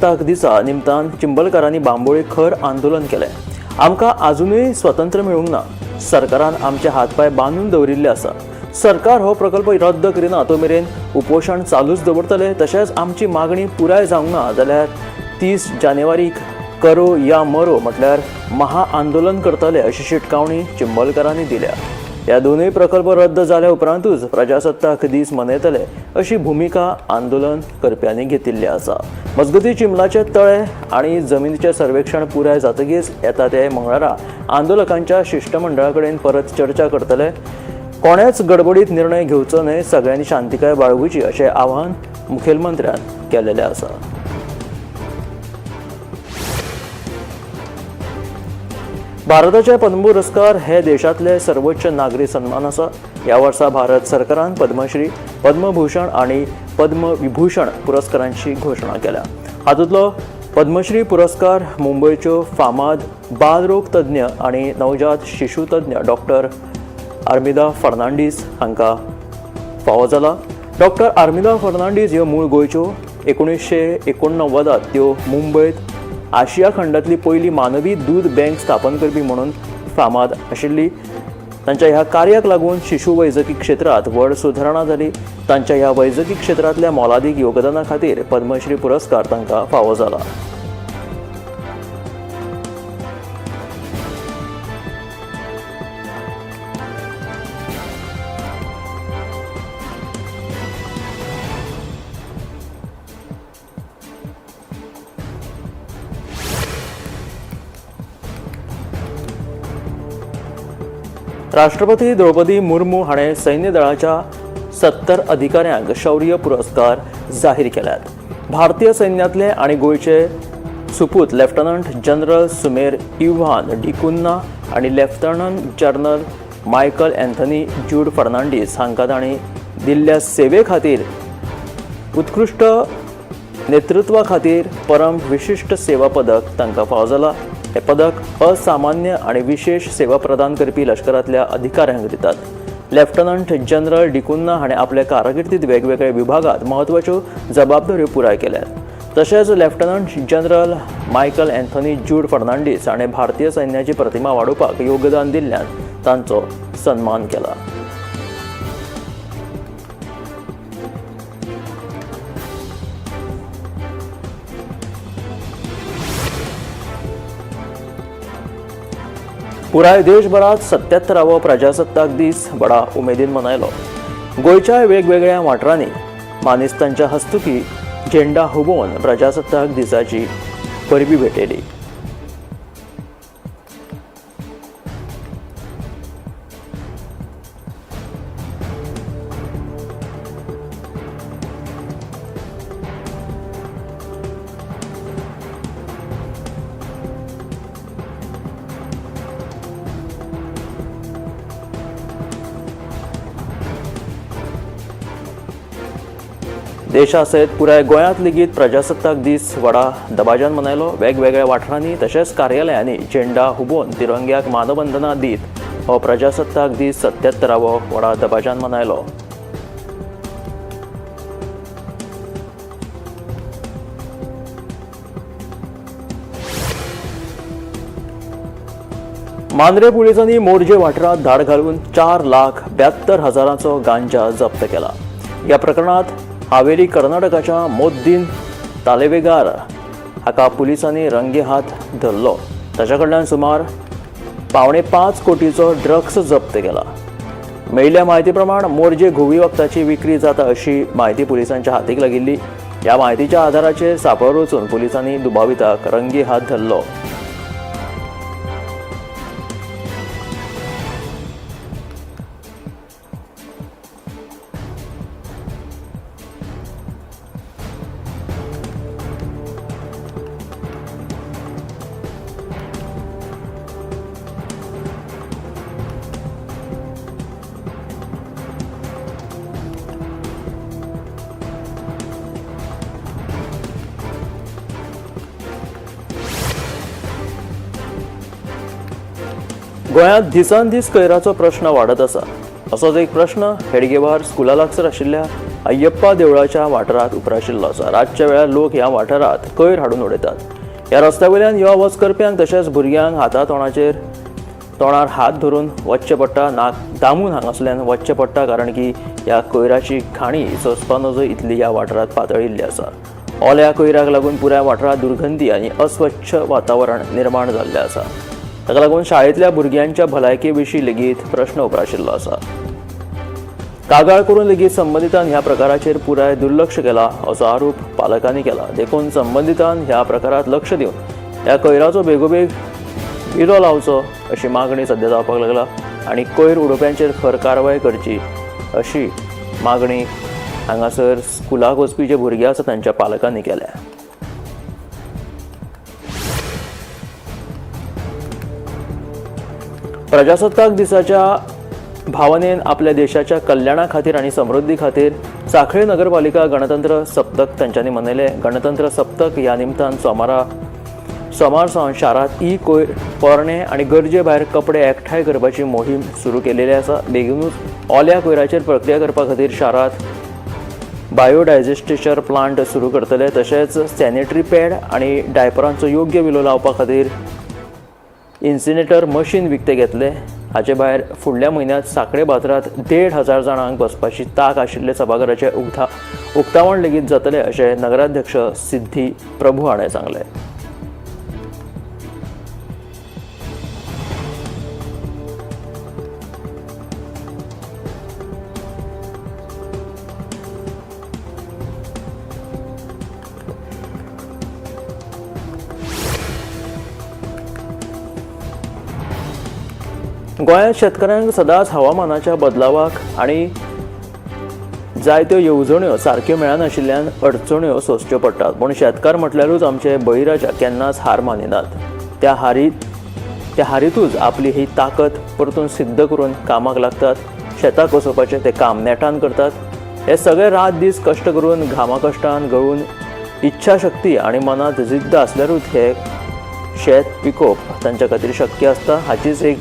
दिसा निमतान चिंबलकारांनी बांबोळे खर आंदोलन केलें. आमकां आजुनूय स्वतंत्र मेळूंक ना. सरकारान आमचे हातपाय बांदून दवरिल्ले आसा. सरकार हो प्रकल्प रद्द करिना तो मेरेन उपोशण चालूच दवरतले. तशेंच आमची मागणी पुराय जावंक ना जाल्यार 30 जानेवारीक करो या मरो म्हटल्यार महा आंदोलन करतले अशी शिटकावणी चिंबलकारांनी दिल्या. ह्या दोनूय प्रकल्प रद्द जाल्या उपरांतूच प्रजासत्ताक दीस मनयतले अशी भुमिका आंदोलन करप्यांनी घेतिल्ली आसा. मजगतीं चिंबलाचे तळे आनी जमिनीचें सर्वेक्षण पुराय जातकीच येता ते मंगळारा आंदोलकांच्या शिश्टमंडळा कडेन परत चर्चा करतले. कोणेच गडबडीत निर्णय घेवचो न्हय, सगळ्यांनी शांतिकाय बाळगुची अशें आवाहन मुखेलमंत्र्यान केलेलें आसा. भारताचे पद्म पुरस्कार हे देशांतले सर्वोच्च नागरी सन्मान आसा. ह्या वर्सा भारत सरकारान पद्मश्री, पद्मभूषण आनी पद्मविभूषण पुरस्कारांची घोशणा केल्या. हातूंतलो पद्मश्री पुरस्कार मुंबयच्यो फामाद बालरोग तज्ञ आनी नवजात शिशुतज्ञ डॉक्टर आर्मिदा फर्नांडीस हांकां फावो जाला. डॉक्टर आर्मिदा फर्नांडीस ह्यो मूळ गोंयच्यो. 1989 त्यो मुंबयत आशिया खंडांतली पयली मानवी दूद बँक स्थापन करपी म्हणून फामाद आशिल्ली. तांच्या ह्या कार्याक लागून शिशु वैजकी क्षेत्रांत व्हड सुदारणा जाली. तांच्या ह्या वैजकी क्षेत्रांतल्या मोलादीक योगदाना खातीर पद्मश्री पुरस्कार तांकां फावो जाला. राष्ट्रपती द्रौपदी मुर्मू हाणें सैन्य दळाच्या 70 अधिकाऱ्यांक शौर्य पुरस्कार जाहीर केल्यात. भारतीय सैन्यांतले आनी गोंयचे सुपूत lieutenant general Sumer Evan D'Cunha आनी lieutenant general Michael Anthony Jude Fernandes हांकां तांणी दिल्ल्या सेवे खातीर, उत्कृश्ट नेतृत्वा खातीर परम विशिश्ट सेवा पदक तांकां फावो जाला. हें पदक असामान्य आनी विशेश सेवा प्रदान करपी लश्करांतल्या अधिकाऱ्यांक दितात. लेफ्टनंट जनरल डिकुन्ना हाणें आपल्या कारकिर्दीत वेगवेगळ्या विभागांत म्हत्वाच्यो जबाबदाऱ्यो पुराय केल्यात. तशेंच lieutenant general Michael Anthony Jude Fernandes हाणें भारतीय सैन्याची प्रतिमा वाडोवपाक योगदान दिल्ल्यान तांचो सन्मान केला. पुराय देशभरात 77वो प्रजासत्ताक दीस व्हडा उमेदीन मनयलो. गोंयच्या वेगवेगळ्या वाठारांनी मानेस्तांच्या हस्तुकी झेंडा हुबोवन प्रजासत्ताक दिसाची परबी भेटयली. देशा सयत पुराय गोंयांत लेगीत प्रजासत्ताक दीस व्हडा दबाज्यान मनयलो. वेगवेगळ्या वाठारांनी तशेंच कार्यालयांनी झेंडा हुबोवन तिरंग्याक मानवंदना दीत हो प्रजासत्ताक दीस 77वो व्हडा दबाज्यान मनयलो. मांद्रे पुलिसांनी मोरजे वाठारांत धाड घालून 4,72,000चो गांजा जप्त केला. ह्या प्रकरणात हावेली कर्नाटकाच्या मोद्दीन तालेवेगार हाका पुलिसांनी रंगे हात धरलो. ताच्या कडल्यान सुमार 4.75 कोटीचो ड्रग्स जप्त केला. मेळिल्ल्या म्हायती प्रमाण मोरजे घुंवळी वखदाची विक्री जाता अशी म्हायती पुलिसांच्या हातीक लागिल्ली. ह्या म्हायतीच्या आधाराचेर सांपळो रचून पुलिसांनी दुबाविताक रंगे हात धरलो. गोंयांत दिसान दीस कोयराचो प्रश्न वाडत आसा. असोच एक प्रश्न हेडगेवार स्कुला लागसर आशिल्ल्या अय्यप्पा देवळाच्या वाठारांत उप्राशिल्लो आसा. रातच्या वेळार लोक ह्या वाठारांत कोयर हाडून उडयतात. ह्या रस्त्या वयल्यान यो वच करप्यांक तशेंच भुरग्यांक हाता तोंडाचेर तोंडार हात धरून वचचें पडटा, नाक दामून हांगासल्यान वचचें पडटा, कारण की ह्या कोयराची घाणी सोंसपा नजो इतली ह्या वाठारांत पातळिल्ली आसा. ओल्या कोयराक लागून पुराय वाठारांत दुर्गंधी आनी अस्वच्छ वातावरण निर्माण जाल्लें आसा. ताका लागून शाळेंतल्या भुरग्यांच्या भलायके विशीं लेगीत प्रश्न उप्राशिल्लो आसा. कागाळ करून लेगीत संबंदितान ह्या प्रकाराचेर पुराय दुर्लक्ष केला असो आरोप पालकांनी केला. देखून संबंदितान ह्या प्रकारात लक्ष दिवन ह्या कोयराचो बेगोबेग विलो लावचो अशी मागणी सध्या जावपाक लागला आनी कोयर उडोवप्यांचेर खर कारवाय करची अशी मागणी हांगासर स्कुलाक वचपी जे भुरगे आसा तांच्या पालकांनी केल्या. प्रजासत्ताक दिसाच्या भावनेन आपल्या देशाच्या कल्याणा खातीर आनी समृद्धी खातीर सांखळे नगरपालिका गणतंत्र सप्तक तांच्यांनी मनयलें. गणतंत्र सप्तक ह्या निमतान सोमार सावन शारांत ई कोयर पोरणे आनी गरजे भायर कपडे एकठांय करपाची मोहीम सुरू केलेली आसा. बेगीनूच ओल्या कोयराचेर प्रक्रिया करपा खातीर शारांत बायोडायजेस्टेचर प्लांट सुरू करतले. तशेंच सॅनिटरी पॅड आनी डायपरांचो योग्य विलो लावपा खातीर इन्सिनेटर मशीन विकतें घेतले. हाचे भायर फुडल्या म्हयन्यांत सांखळे बाजारांत 1,500 जाणांक बसपाची तांक आशिल्ले सभाघराचें उक्तावण लेगीत जातलें अशें नगराध्यक्ष सिद्धी प्रभू हाणें सांगलें. गोंयांत शेतकऱ्यांक सदांच हवामानाच्या बदलावाक आनी जायत्यो येवजण्यो सारक्यो मेळनाशिल्ल्यान अडचण्यो सोंसच्यो पडटात. पूण शेतकार म्हटल्यारूच आमचे बळीराजा केन्नाच हार मानिनात. त्या हारीतूच आपली ही ताकद परतून सिद्ध करून कामाक लागतात. शेतां कसोवपाचें ते काम नेटान करतात. हे सगळे रात दीस कश्ट करून घामा कश्टान गळून इच्छाशक्ती आनी मनांत जिद्द आसल्यारूच हे शेत पिकोवप तांच्या खातीर शक्य आसता. हाचीच एक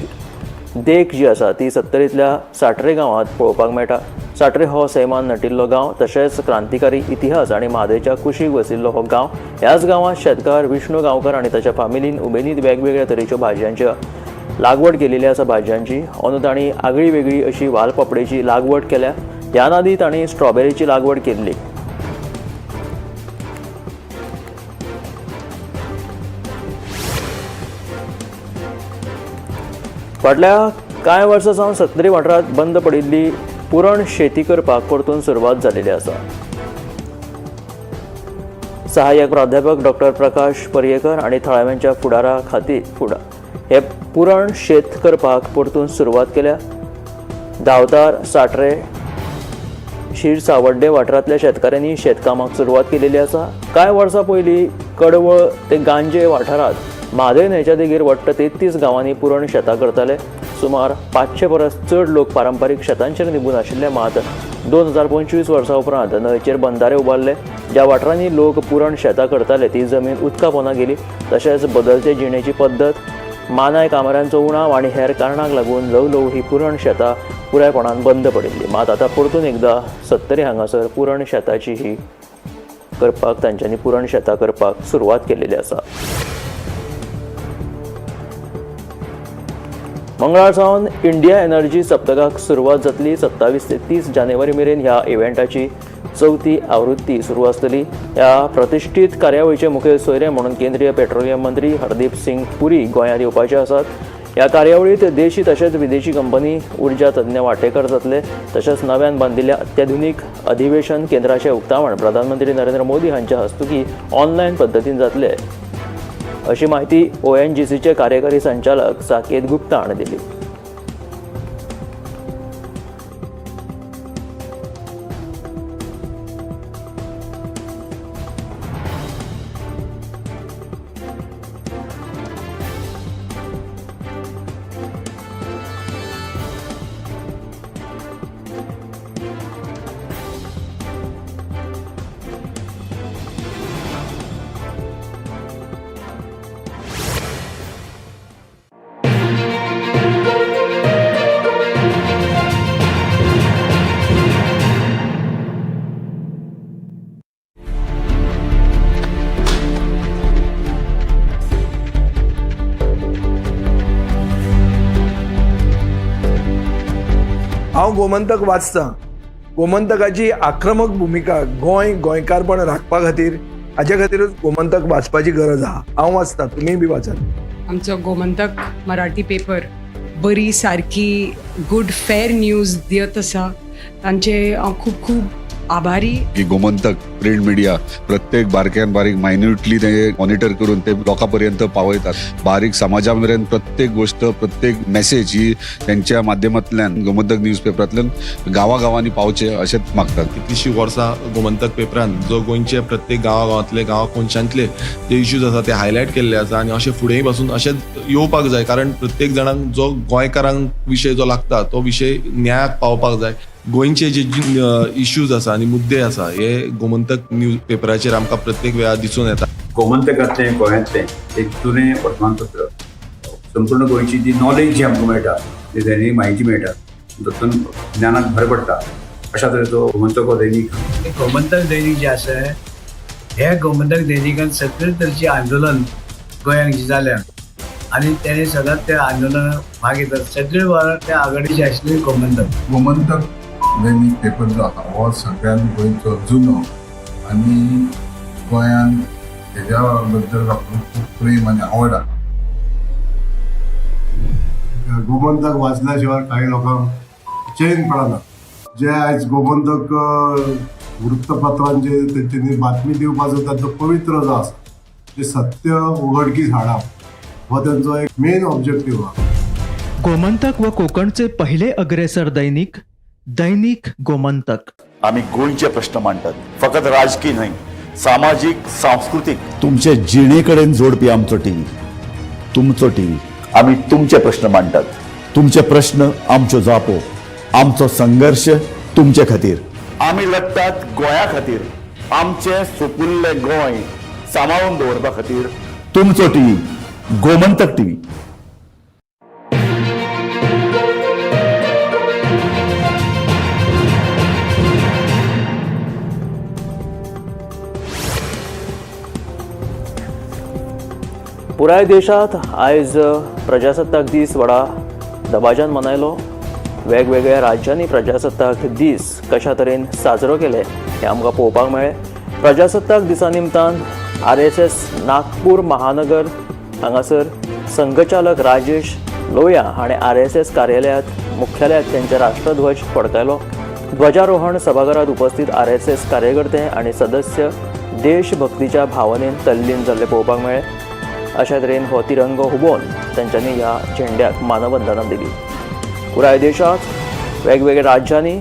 देख जी आसा ती सत्तरींतल्या साट्रे गांवांत पळोवपाक मेळटा. साट्रे हो सैमान नटिल्लो गांव, तशेंच क्रांतिकारी इतिहास आनी म्हादयच्या कुशीक वसिल्लो हो गांव. ह्याच गांवांत शेतकार विष्णू गांवकर आनी ताच्या फामिलीन उमेदीन वेगवेगळ्या तरेच्यो भाजयांची लागवड केलेली आसा. भाजयांची अंदू तांणी आगळी वेगळी अशी वालपापडेची लागवड केल्या. ह्या नादी तांणी स्ट्रॉबेरीची लागवड केल्ली. फाटल्या कांय वर्सां सावन सत्तरी वाठारांत बंद पडिल्ली पुरण शेती करपाक परतून सुरवात जालेली आसा. सहाय्यक प्राध्यापक डॉक्टर प्रकाश पर्येकर आनी थळाव्यांच्या फुडारा खातीर हे पुरण शेत करपाक परतून सुरवात केल्या. धांवतार, साट्रे, शीर सावड्डे वाठारांतल्या शेतकाऱ्यांनी शेतकामाक सुरवात केलेली आसा. कांय वर्सां पयलीं कडवळ ते गांजे वाठारांत म्हादय न्हंयच्या देगेर वट्ट 33 गांवांनी पुरण शेतां करताले. सुमार 500 परस चड लोक पारंपारीक शेतांचेर निबून आशिल्ले. मात 2025 वर्सां उपरांत न्हंयचेर बंधारे उबारले. ज्या वाठारांनी लोक पुरण शेतां करताले ती जमीन उदका पोंदा गेली. तशेंच बदलते जिणेची पद्दत, मानाय कामऱ्यांचो उणाव आनी हेर कारणांक लागून ल्हव ल्हव ही पुरण शेतां पुरायपणान बंद पडिल्ली. मात आतां परतून एकदां सत्तरी हांगासर पुरण शेताची ही करपाक तांच्यांनी पुरण शेतां करपाक सुरवात केलेली आसा. मंगळार सावन इंडिया एनर्जी सप्तकाक सुरवात जातली. 27 ते 30 जानेवारी मेरेन ह्या इव्हेंटाची चवथी आवृत्ती सुरू आसतली. ह्या प्रतिश्ठीत कार्यावळीचे मुखेल सोयरे म्हणून केंद्रीय पेट्रोलियम मंत्री हरदीप सिंग पुरी गोंयांत येवपाचे आसात. ह्या कार्यावळीत देशी तशेंच विदेशी कंपनी, उर्जा तज्ञ वांटेकार जातले. तशेंच नव्यान बांदिल्ल्या अत्याधुनीक अधिवेशन केंद्राचें उक्तावण प्रधानमंत्री नरेंद्र मोदी हांच्या हस्तुकी ऑनलायन पद्दतीन जातले अशी माहिती ONGCचे कार्यकारी संचालक साकेत गुप्ता हाणें दिली. हांव गोमंतक वाचतां. गोमंतकाची आक्रमक भुमिका गोंय गोंयकारपण राखपा खातीर, हाजे खातीरूच गोमंतक वाचपाची गरज आहा. हांव वाचतां, तुमीय बी वाचात. आमचो गोमंतक मराठी पेपर बरी सारकी गुड फेर न्यूज दियत आसा, तांचे हांव खूब खूब आभारी. की गोमंतक प्रिंट मिडिया प्रत्येक बारक्यान बारीक मायन्युटली ते मॉनिटर करून ते लोकां पर्यंत पावयतात. बारीक समाजा मेरेन प्रत्येक गोष्ट, प्रत्येक मेसेज ही त्यांच्या माध्यमांतल्यान गोमंतक न्यूज पेपरांतल्यान गांवागांवांनी पावचे अशेंच मागतात. कितलीशीं वर्सां गोमंतक पेपरान जो गोंयचे प्रत्येक गांवागांवांतले, गांवा कोनशांतले जे इश्यूज आसा ते हायलायट केल्ले आसा आनी अशें फुडेंय पासून अशेंच येवपाक जाय, कारण प्रत्येक जाणांक जो गोंयकारांक विशय जो लागता तो विशय न्यायाक पावपाक जाय. गोंयचे जे इश्यूज आसा आनी मुद्दे आसा हे गोमंतक न्यूज पेपराचेर आमकां प्रत्येक वेळार दिसून येता. गोमंतकांतलें गोंयांतलें एक जुनें वर्तमानपत्र, संपूर्ण गोंयची जी नॉलेज जी आमकां मेळटा, जी दैनीक म्हायती मेळटा, तातूंत ज्ञानाक भर पडटा. अशा तरेचो गोमंतक हो दैनीक. गोमंतक दैनीक जे आसा, हे गोमंतक दैनिकान सगळे तरेचे आंदोलन गोंयांत जे जाल्या आनी तेणे सदांच त्या आंदोलनात भाग घेतात. सगळे वावर त्या आघाडीचे आशिल्ले गोमंतक. गोमंतक दैनीक पेपर जो आसा हो सगळ्यान गोंयचो जुनो आनी गोंयान हेज्या बद्दल लोकांक खूब प्रेम आनी आवड आसा. गोमंतक वाचल्या शिवाय काही लोकांक चेन पडना. जे आयज गोमंतक वृत्तपत्रांचे तेंच्यांनी बातमी दिवपाचो तांचो पवित्र जो आसा ते सत्य उघडकीस हाडप हो तेंचो एक मेन ऑब्जेक्टीव आहा. गोमंतक व कोकणचे पहिले अग्रेसर दैनिक, दैनिक गोमंतक. आमी गोंयचे प्रश्न मांडटात, फकत राजकीय न्हय, सामाजीक, सांस्कृतीक. तुमचे जिणे कडेन जोडपी आमचो टीव्ही, तुमचो टीव्ही. आमी तुमचे प्रश्न मांडटात. तुमचे प्रश्न आमच्यो जापो, आमचो संघर्श तुमचे खातीर. आमी लडटात गोंया खातीर, आमचें सुपुल्लें गोंय सांबाळून दवरपा खातीर. तुमचो टीव्ही, गोमंतक टीव्ही. पुराय देशांत आयज प्रजासत्ताक दीस व्हडा दबाज्यान मनयलो. वेगवेगळ्या राज्यांनी प्रजासत्ताक दीस कशा तरेन साजरो केले हें आमकां पळोवपाक मेळ्ळें. प्रजासत्ताक दिसा निमतान आरएसएस नागपूर महानगर हांगासर संघचालक राजेश लोया हाणें आरएसएस कार्यालयांत मुख्यालयांत तेंचे राष्ट्रध्वज फडकायलो. ध्वजारोहण सभाघरात उपस्थित आरएसएस कार्यकर्ते आनी सदस्य देशभक्तीच्या भावनेन तल्लीन जाल्ले पळोवपाक मेळ्ळे. अशा तरेन हो तिरंगो हुबोवन तेंच्यांनी ह्या झेंड्याक मानवंदना दिली. पुराय देशांत वेगवेगळ्या राज्यांनी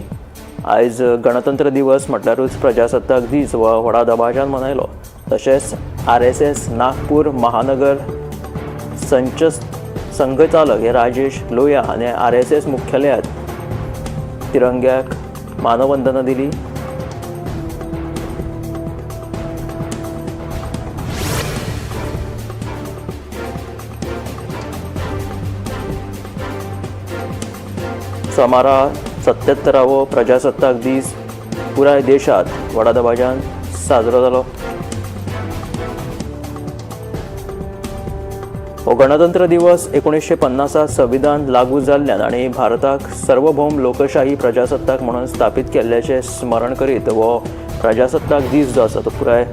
आयज गणतंत्र दिवस म्हटल्यारूच प्रजासत्ताक दीस हो व्हडा दबाज्यान मनयलो. तशेंच आरएसएस नागपूर महानगर संघचालक हे राजेश लोया आनी आरएसएस मुख्यालयांत तिरंग्याक मानवंदना दिली. सोमारा 77वो प्रजासत्ताक दीस पुराय देशांत व्हडा दबाज्यान साजरो जालो. हो गणतंत्र दिवस 1950 संविधान लागू जाल्ल्यान आनी भारताक सार्वभौम लोकशाही प्रजासत्ताक म्हणून स्थापीत केल्ल्याचें स्मरण करीत हो प्रजासत्ताक दीस जो आसा तो पुराय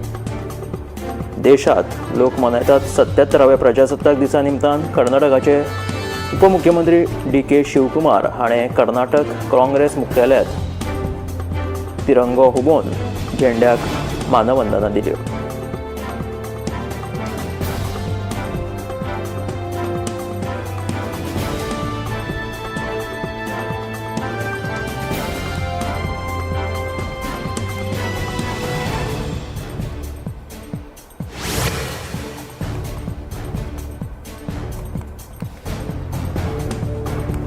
देशांत लोक मनयतात. 77व्या प्रजासत्ताक दिसा निमतान कर्नाटकाचे उपमुख्यमंत्री डी.के. शिवकुमार हाणें कर्नाटक काँग्रेस मुख्यालयांत तिरंगो हुबोवन झेंड्याक मानवंदना दिल्यो.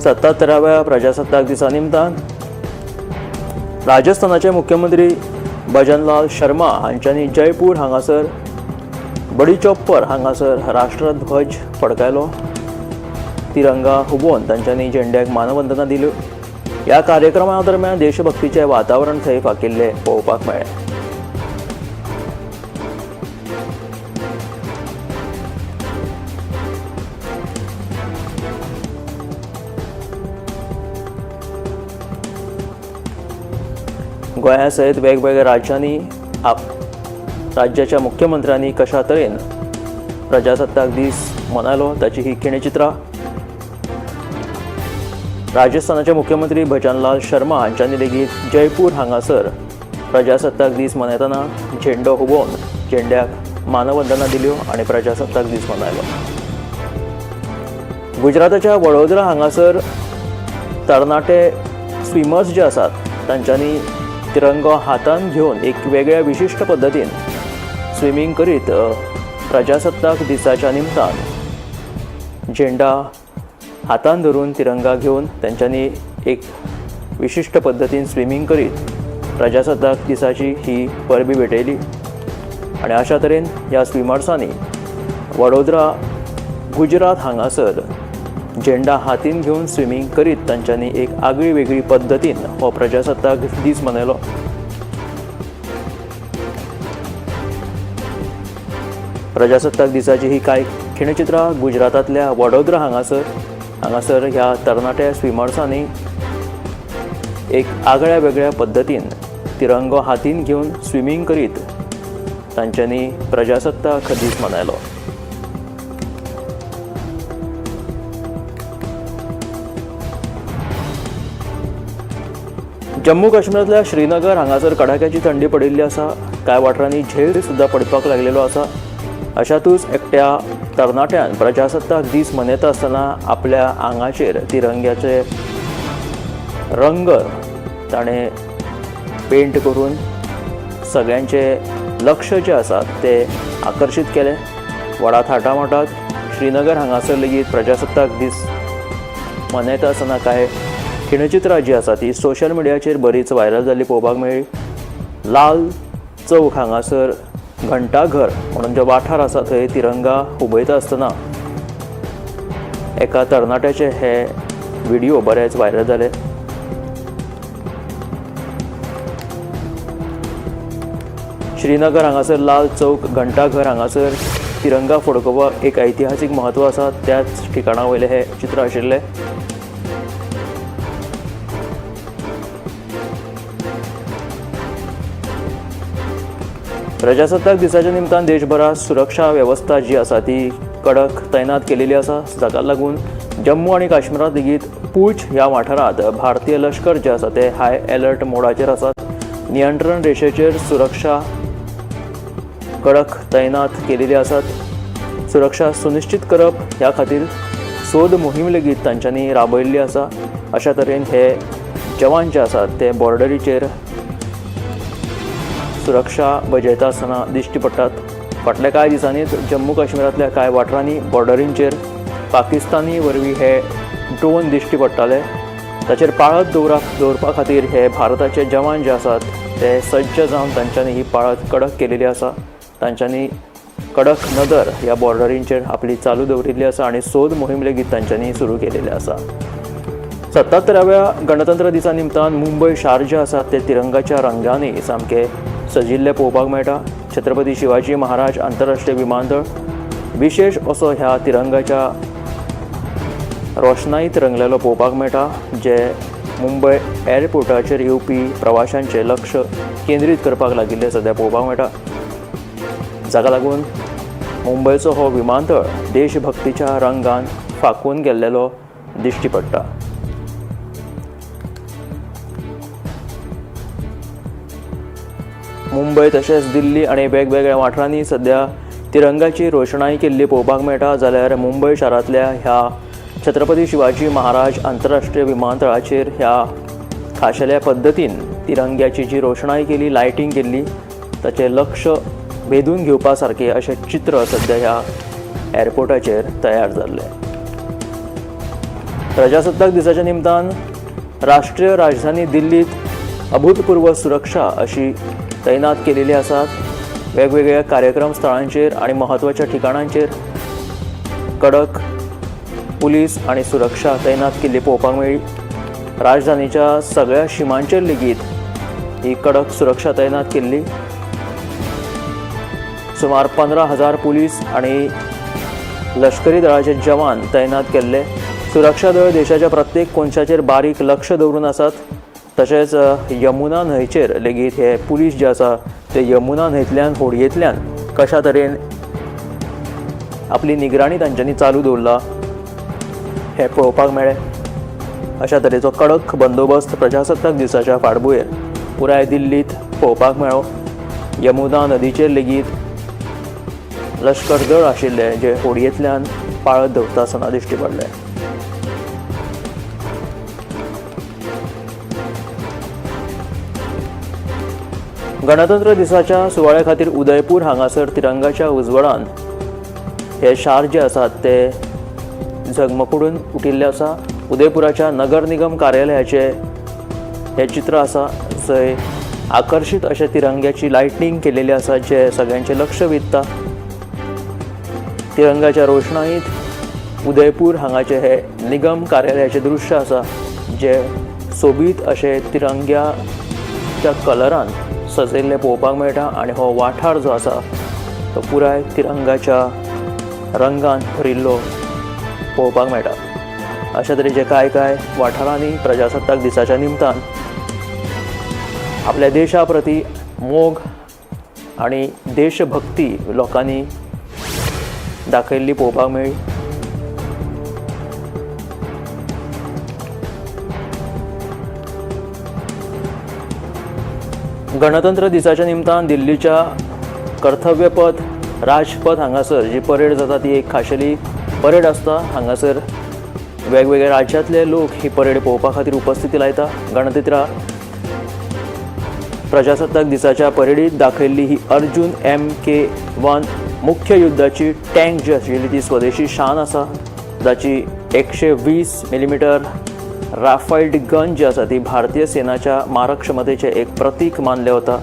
77व्या प्रजासत्ताक दिसा निमतान राजस्थानाचे मुख्यमंत्री भजनलाल शर्मा हांच्यांनी जयपूर हांगासर बडी चॉप्पर हांगासर राष्ट्रध्वज फडकायलो. तिरंगा हुबोवन तांच्यांनी झेंड्याक मानवंदना दिल्यो. ह्या कार्यक्रमा दरम्यान देशभक्तीचें वातावरण थंय फाकिल्लें पळोवपाक मेळ्ळें. गोंया सयत वेगवेगळ्या राज्यांनी राज्याच्या मुख्यमंत्र्यांनी कशा तरेन प्रजासत्ताक दीस मनयलो ताची ही खिणचित्रां। राजस्थानाचे मुख्यमंत्री भजनलाल शर्मा हांच्यांनी लेगीत जयपूर हांगासर प्रजासत्ताक दीस मनयतना झेंडो हुबोवन झेंड्याक मानवंदना दिल्यो आनी प्रजासत्ताक दीस मनयलो। गुजराताच्या वडोदरा हांगासर तरणाटे स्विमर्स जे आसात तांच्यांनी तिरंगो हातान घेवन एक वेगळ्या विशिश्ट पद्दतीन स्विमींग करीत प्रजासत्ताक दिसाच्या निमतान झेंडा हातान धरून तिरंगा घेवन तांच्यांनी एक विशिश्ट पद्दतीन स्विमींग करीत प्रजासत्ताक दिसाची ही परबी भेटयली आनी अशा तरेन ह्या स्विमर्सांनी वडोदरा गुजरात हांगासर झेंडा हातीन घेवन स्विमींग करीत तांच्यांनी एक आगळी वेगळी पद्दतीन हो प्रजासत्ताक दीस मनयलो। प्रजासत्ताक दिसाची ही कांय खिणचित्रां गुजरातांतल्या वडोदरा हांगासर ह्या तरणाट्या स्विमर्सांनी एक आगळ्या वेगळ्या पद्दतीन तिरंगो हातीन घेवन स्विमींग करीत तांच्यांनी प्रजासत्ताक दीस मनयलो। जम्मू काश्मीरांतल्या श्रीनगर हांगासर कडाक्याची थंडी पडिल्ली आसा। कांय वाठारांनी झेल सुद्दां पडपाक लागलेलो आसा। अशातूच एकट्या तरणाट्यान प्रजासत्ताक दीस मनयता आसतना आपल्या आंगाचेर तिरंग्याचे रंग ताणें पेंट करून सगळ्यांचे लक्ष जे आसा ते आकर्शीत केलें। व्हडा थाटामाटात श्रीनगर हांगासर लेगीत प्रजासत्ताक दीस मनयता आसतना कांय खिणचित्रां जी आसा ती सोशल मिडियाचेर बरीच व्हायरल जाल्ली पळोवपाक मेळ्ळी। लाल चौक हांगासर घंटाघर म्हणून जो वाठार आसा थंय तिरंगा हुबयता आसतना एका तरणाट्याचे हे व्हिडिओ बरेच व्हायरल जाले। श्रीनगर हांगासर लाल चौक घंटाघर हांगासर तिरंगा फडकोवपाक एक ऐतिहासीक म्हत्व आसा, त्याच ठिकाणा वयलें हें चित्र आशिल्लें। प्रजासत्ताक दिसाच्या निमतान देशभरात सुरक्षा वेवस्था जी आसा ती कडक तैनात केलेली आसा। जाका लागून जम्मू आनी काश्मीरांत लेगीत पूंछ ह्या वाठारांत भारतीय लश्कर जे आसा ते हाय अलर्ट मोडाचेर आसात। नियंत्रण रेशेचेर सुरक्षा कडक तैनात केलेली आसात। सुरक्षा सुनिश्चित करप ह्या खातीर सोद मोहीम लेगीत तांच्यांनी राबयल्ली आसा। अशा तरेन हे जवान जे आसात ते बॉर्डरीचेर सुरक्षा बजयता आसतना दिश्टी पडटात। फाटल्या कांय दिसांनीच जम्मू काश्मीरांतल्या कांय वाठारांनी बॉर्डरींचेर पाकिस्तानी वरवीं हे ड्रोन दिश्टी पडटाले। ताचेर पाळत दवरपा खातीर हे भारताचे जवान जे आसात ते सज्ज जावन तांच्यांनी ही पाळत कडक केलेली आसा। तांच्यांनी कडक नदर ह्या बॉर्डरींचेर आपली चालू दवरिल्ली आसा आनी सोद मोहीम लेगीत तांच्यांनी सुरू केलेली आसा। 77व्या गणतंत्र दिसा निमतान मुंबय शार जे आसा ते तिरंगाच्या रंगांनी सामकें सजिल्लें पळोवपाक मेळटा। छत्रपती शिवाजी महाराज आंतरराष्ट्रीय विमानतळ विशेष असो ह्या तिरंगाच्या रोशनाईत रंगलेलो पळोवपाक मेळटा, जे मुंबय एअरपोर्टाचेर येवपी प्रवाशांचें लक्ष केंद्रीत करपाक लागिल्लें सद्या पळोवपाक मेळटा। जाका लागून मुंबयचो हो विमानतळ देशभक्तीच्या रंगान फाकून गेल्लेलो दिश्टी पडटा। मुंबय तशेंच दिल्ली आनी वेगवेगळ्या वाठारांनी सद्या तिरंगाची रोशणाई केल्ली पळोवपाक मेळटा, जाल्यार मुंबय शारांतल्या ह्या छत्रपती शिवाजी महाराज आंतरराष्ट्रीय विमानतळाचेर ह्या खाशेल्या पद्दतीन तिरंग्याची जी रोशणाई केली, लायटींग केल्ली, ताचें लक्ष भेदून घेवपा सारकें अशें चित्र सद्या ह्या एअरपोर्टाचेर तयार जाल्लें। प्रजासत्ताक दिसाच्या निमतान राष्ट्रीय राजधानी दिल्लीत अभूतपूर्व सुरक्षा अशी तैनात केलेली आसात। वेगवेगळ्या कार्यक्रम स्थळांचेर आनी म्हत्वाच्या ठिकाणांचेर कडक पुलीस आनी सुरक्षा तैनात केल्ली पळोवपाक मेळ्ळी। राजधानीच्या सगळ्या शिमांचेर लेगीत ही कडक सुरक्षा तैनात केल्ली। सुमार 15,000 पुलीस आनी लष्करी दळाचे जवान तैनात केल्ले। सुरक्षा दळ देशाच्या प्रत्येक कोनशाचेर बारीक लक्ष दवरून आसात। तशेंच यमुना न्हंयचेर लेगीत हे पुलीस जे आसा ते यमुना न्हंयतल्यान होडयेंतल्यान कशा तरेन आपली निगराणी तांच्यांनी चालू दवरला हें पळोवपाक मेळ्ळें. अशा तरेचो कडक बंदोबस्त प्रजासत्ताक दिसाच्या फाटभुंयेर पुराय दिल्लींत पळोवपाक मेळ्ळो. यमुना नदीचेर लेगीत लश्कर दळ आशिल्ले जे होडयेंतल्यान पाळत दवरता आसतना दिश्टी पडले. गणतंत्र दिसाच्या सुवाळ्या खातीर उदयपूर हांगासर तिरंगाच्या उजवाडान हे शार जे आसात ते झगमकुडून उठिल्ले आसा. उदयपुराच्या नगर निगम कार्यालयाचे हे चित्र आसा जंय आकर्शीत अशें तिरंग्याची लायटनींग केलेली आसा जे सगळ्यांचें लक्ष वेधता. तिरंगाच्या रोशणाईत उदयपूर हांगाचे हे निगम कार्यालयाचें दृश्य आसा जे सोबीत अशें तिरंग्याच्या कलरान सजयल्लें पळोवपाक मेळटा आनी हो वाठार जो आसा तो पुराय तिरंगाच्या रंगान भरिल्लो पळोवपाक मेळटा. अशा तरेचे कांय कांय वाठारांनी प्रजासत्ताक दिसाच्या निमतान आपल्या देशा प्रती मोग आनी देशभक्ती लोकांनी दाखयल्ली पळोवपाक मेळ्ळी. गणतंत्र दिसाच्या निमतान दिल्लीच्या कर्तव्यपथ राजपथ हांगासर जी परेड जाता ती एक खाशेली परेड आसता. हांगासर वेगवेगळ्या राज्यांतले लोक ही परेड पळोवपा खातीर उपस्थिती लायता. गणतंत्र प्रजासत्ताक दिसाच्या परेडीत दाखयल्ली ही अर्जुन MK1 मुख्य युद्धाची टँक जी आशिल्ली ती स्वदेशी शान आसा, जाची 120 मिलीमिटर राफाइल्ड गन जी आसा ती भारतीय सेनाच्या मारक क्षमतेचें एक प्रतीक मानलें वता.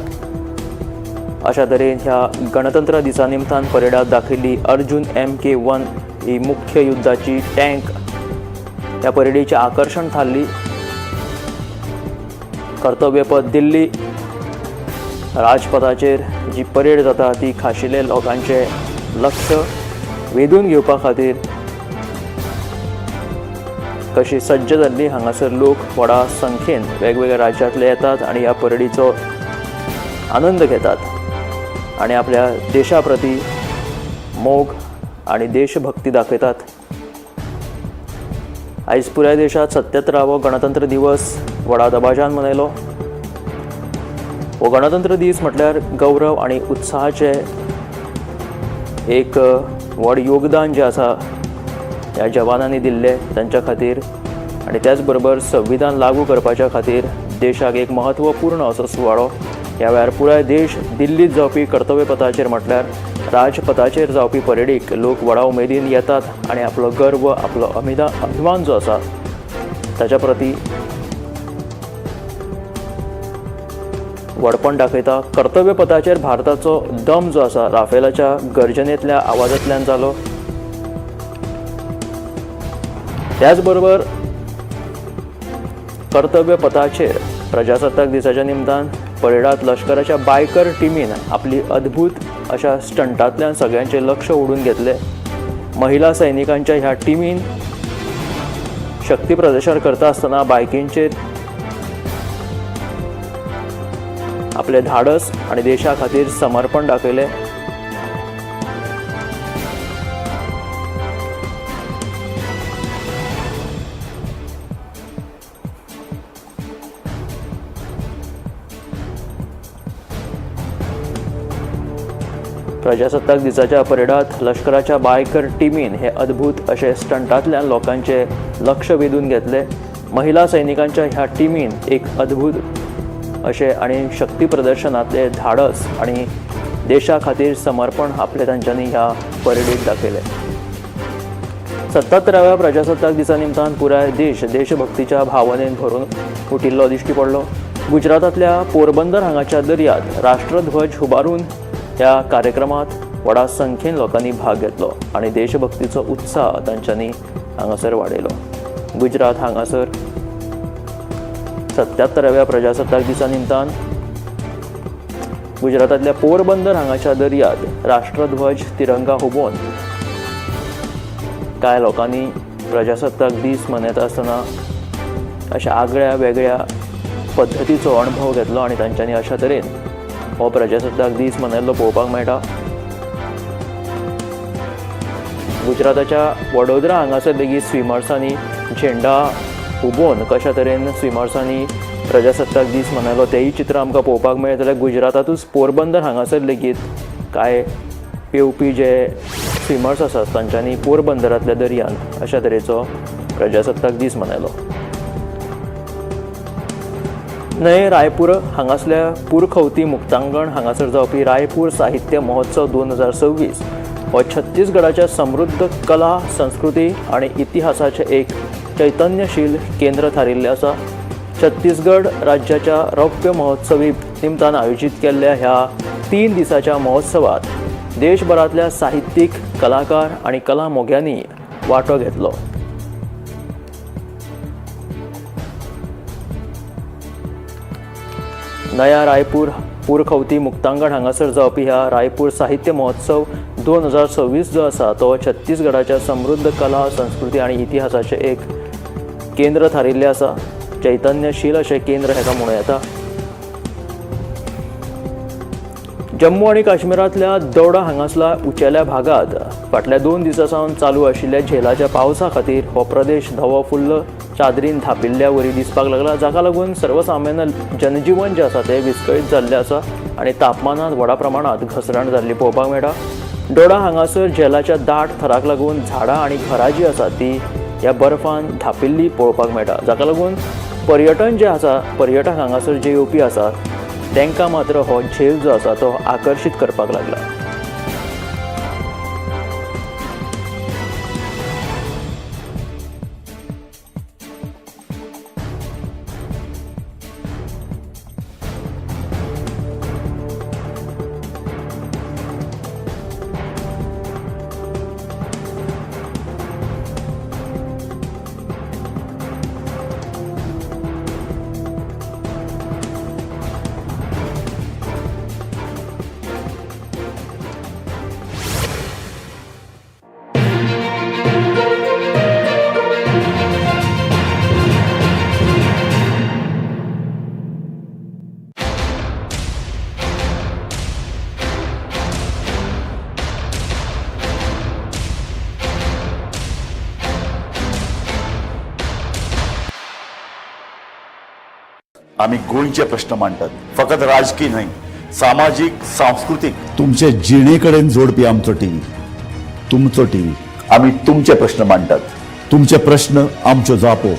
अशा तरेन ह्या गणतंत्र दिसा निमतान परेडात दाखयल्ली अर्जुन MK1 ही मुख्य युद्धाची टँक ह्या परेडीचें आकर्शण थारली. कर्तव्यपथ दिल्ली राजपथाचेर जी परेड जाता ती खाशेले लोकांचें लक्ष वेधून घेवपा खातीर कशी सज्ज जाल्ली. हांगासर लोक व्हडा संख्येन वेगवेगळ्या राज्यांतले येतात आनी ह्या परेडीचो आनंद घेतात आनी आपल्या देशा प्रती मोग आनी देशभक्ती दाखयतात. आयज पुराय देशांत 77वो गणतंत्र दिवस व्हडा दबाज्यान मनयलो. हो गणतंत्र दीस म्हटल्यार गौरव आनी उत्साहाचें एक व्हड योगदान जें आसा ह्या जवानांनी दिल्लें तांच्या खातीर आनी त्याच बरोबर संविधान लागू करपाच्या खातीर देशाक एक महत्वपूर्ण असो सुवाळो. ह्या वेळार पुराय देश दिल्लींत जावपी कर्तव्यपथाचेर म्हटल्यार राजपथाचेर जावपी परेडीक लोक व्हडा उमेदीन येतात आनी आपलो गर्व, आपलो अभिमान जो आसा ताच्या प्रती व्हडपण दाखयता. कर्तव्यपथाचेर भारताचो दम जो आसा राफेलाच्या गर्जनेंतल्या आवाजांतल्यान जालो. त्याच बरोबर कर्तव्यपथाचेर प्रजासत्ताक दिसाच्या निमतान परेडात लश्कराच्या बायकर टिमीन आपली अद्भुत अशा स्टंटांतल्यान सगळ्यांचें लक्ष ओडून घेतलें. महिला सैनिकांच्या ह्या टिमीन शक्ती प्रदर्शन करता आसतना बायकींचेर आपलें धाडस आनी देशा खातीर समर्पण दाखयलें. प्रजासत्ताक दिसाच्या परेडात लश्कराच्या बायकर टिमीन हे अद्भुत अशे स्टंटांतल्यान लोकांचे लक्ष वेधून घेतले. महिला सैनिकांच्या ह्या टिमीन एक अद्भुत अशें आनी शक्ती प्रदर्शनांतले धाडस आनी देशा खातीर समर्पण आपले तांच्यांनी ह्या परेडीत दाखयलें. 77व्या प्रजासत्ताक दिसा निमतान पुराय देश देशभक्तीच्या भावनेन भरून उठिल्लो दिश्टी पडलो. गुजरातांतल्या पोरबंदर हांगाच्या दर्यांत राष्ट्रध्वज उबारून ह्या कार्यक्रमात व्हडा संख्येन लोकांनी भाग घेतलो आनी देशभक्तीचो उत्साह तांच्यांनी हांगासर वाडयलो. गुजरात हांगासर 77व्या प्रजासत्ताक दिसा निमतान गुजरातांतल्या पोरबंदर हांगाच्या दर्यांत राष्ट्रध्वज तिरंगा हुबोवन कांय लोकांनी प्रजासत्ताक दीस मनयता आसतना अशा आगळ्या वेगळ्या पद्दतीचो अणभव घेतलो आनी तांच्यांनी अशा तरेन हो प्रजासत्ताक दीस मनयल्लो पळोवपाक मेळटा. गुजराताच्या वडोदरा हांगासर लेगीत स्विमर्सांनी झेंडा हुबोवन कशा तरेन स्विमर्सांनी प्रजासत्ताक दीस मनयलो तेंय चित्र आमकां पळोवपाक मेळ्ळें. जाल्यार गुजरातांतूच पोरबंदर हांगासर लेगीत कांय पेंवपी जे स्विमर्स आसात तांच्यांनी पोरबंदरांतल्या दर्यांत अशा तरेचो प्रजासत्ताक दीस मनयलो. नये रायपूर हांगासल्या पुरखवती मुक्तांगण हांगासर जावपी रायपूर साहित्य महोत्सव 2026 हो छत्तीसगडाच्या समृद्ध कला, संस्कृती आनी इतिहासाचें एक चैतन्यशील केंद्र थारिल्लें आसा. छत्तीसगड राज्याच्या रौप्य महोत्सवी निमतान आयोजीत केल्ल्या ह्या 3 दिसाच्या महोत्सवात देशभरांतल्या साहित्यीक, कलाकार आनी कला मोग्यांनी वांटो घेतलो. नया रायपूर पुरखवती मुक्तांगण हांगासर जावपी ह्या रायपूर साहित्य महोत्सव 2026 जो आसा तो छत्तीसगडाच्या समृद्ध कला, संस्कृती आनी इतिहासाचें एक केंद्र थारिल्लें आसा. चैतन्यशील अशें केंद्र हेका म्हणूं येता. जम्मू आनी काश्मीरांतल्या दौडा हांगासल्या उंचेल्या भागांत फाटल्या 2 दिसां सावन चालू आशिल्ल्या झेलाच्या पावसा खातीर हो प्रदेश धवो फुल्ल चादरीन धापिल्ल्या वरी दिसपाक लागला, जाका लागून सर्वसामान्य जनजीवन जें आसा तें विस्कळीत जाल्लें आसा आनी तापमानांत व्हडा प्रमाणांत घसरण जाल्ली पळोवपाक मेळटा. डोडा हांगासर झेलाच्या दाट थराक लागून झाडां आनी घरां जीं आसात ती ह्या बर्फान धापिल्ली पळोवपाक मेळटा, जाका लागून पर्यटन जें आसा, पर्यटक हांगासर जे येवपी आसात तांकां मात्र हो झेल जो आसा तो आकर्शीत करपाक लागला. आमी गोंयचे प्रश्न मांडटात, फकत राजकीय न्हय, सामाजीक, सांस्कृतीक, तुमचे जिणे कडेन जोडपी आमचो टीव्ही, तुमचो टीव्ही. आमी तुमचे प्रश्न मांडटात, तुमचे प्रश्न आमच्यो जापो,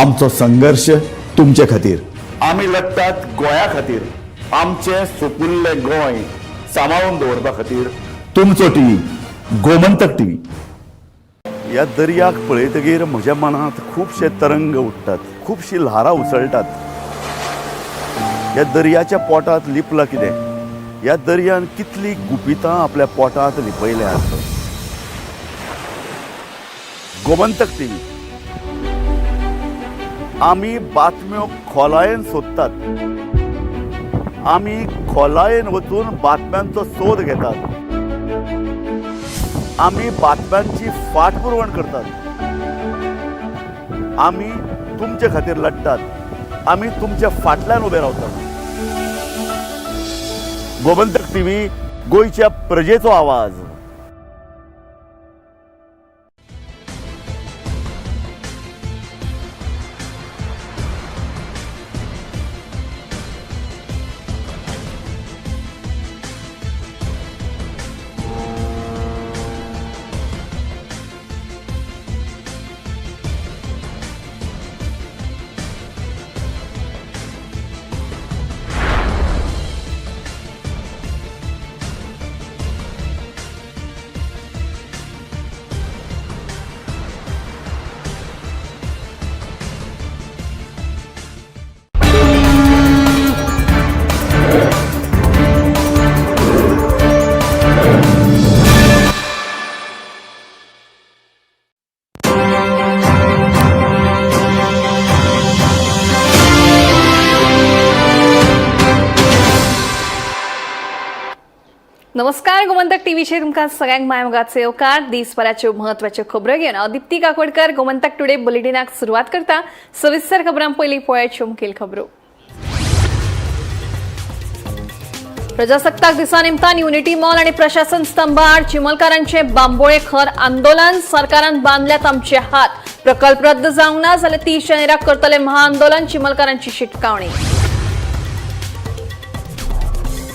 आमचो संघर्श तुमचे खातीर. आमी लढटात गोंया खातीर, आमचें सुपुल्लें गोंय सांबाळून दवरपा खातीर. तुमचो टीव्ही, गोमंतक टीव्ही. ह्या दर्याक पळयतगीर म्हज्या मनांत खुबशे तरंग उठ्ठात, खुबशीं ल्हारां उसळटात. ह्या दर्याच्या पोटांत लिपलां कितें? ह्या दर्यान कितलीं गुपितां आपल्या पोटांत लिपयल्यांत? गोमंतक टीव्ही. आमी बातम्यो खोलायेन सोदतात, आमी खोलायेन वचून बातम्यांचो सोद घेतात, आमी बातम्यांची फाटपुरवण करतात, आमी तुमचे खातीर लढटात, आमी तुमच्या फाटल्यान उबे रावतात. गोमंतक टीव्ही, गोंयच्या प्रजेचो आवाज. नमस्कार, गोमंतक टीव्हीचेर तुमकां सगळ्यांक मायमोगाचे येवकार. दीसभराच्यो म्हत्वाच्यो खबरो घेवन हांव दीप्ती काकोडकर गोमंतक टुडे बुलेटिनाक सुरवात करता. सविस्तर खबरां पयलीं पळयाच्यो मुखेल खबरो. प्रजासत्ताक दिसा निमतान युनिटी मॉल आणि प्रशासन स्तंभाआड चिमलकारांचे बांबोळे खर आंदोलन. सरकारान बांदल्यात आमचे हात. प्रकल्प रद्द जावंक ना जाल्यार 30 जानेराक करतले महाआंदोलन. चिमलकारांची शिटकावणी.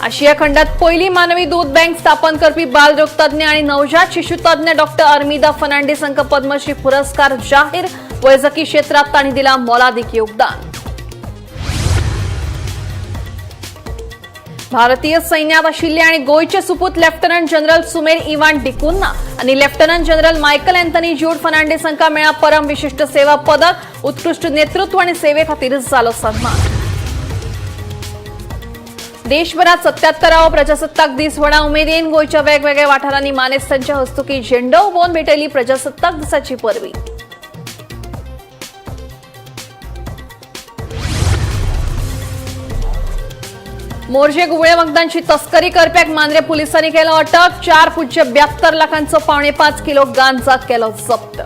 आशिया खंडात पहिली मानवी दूध बँक स्थापन करपी बालरोगतज्ञ आणि नवजात शिशुतज्ञ डॉक्टर अर्मिदा फर्नांडिस हांकां पद्मश्री पुरस्कार जाहीर. वैजकी क्षेत्रात तांणी दिला मोलादीक योगदान. भारतीय सैन्यात आशिल्ले आणि गोंयचे सुपूत लेफ्टनंट जनरल सुमेर इवान डिकुन्हा आणि lieutenant general Michael Anthony Jude Fernandes हांकां मेळ्ळा परम विशिश्ट सेवा पदक. उत्कृश्ट नेतृत्व आणि सेवे खातीर जालो सन्मान. देशभरात 77वो प्रजासत्ताक दीस व्हडा उमेदीन. गोंयच्या वेगवेगळ्या वाठारांनी मानेस्तांच्या हस्तुकी झेंडो उबोवन भेटयली प्रजासत्ताक दिसाची परबी. मोरजे घुंवळे वखदांची तस्करी करप्याक मांद्रे पुलिसांनी केलो अटक. 4.72 लाखांचो 4.75 किलो गांजा केलो जप्त.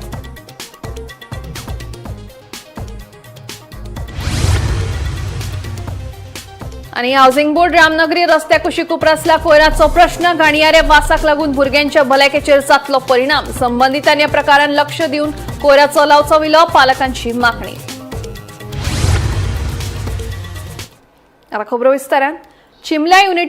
आणि हाऊसिंग बोर्ड रामनगरी रस्त्या कुशीक उप्रासला कोयराचो प्रश्न. घाणयाऱ्या वासाक लागून भुरग्यांच्या भलायकेचेर जातलो परिणाम. संबंधितांनी या प्रकारान लक्ष दिवन कोयराचो लावचो विलो, पालकांची मागणी. आता खबरो विस्तारान. चिमल्या युनिटी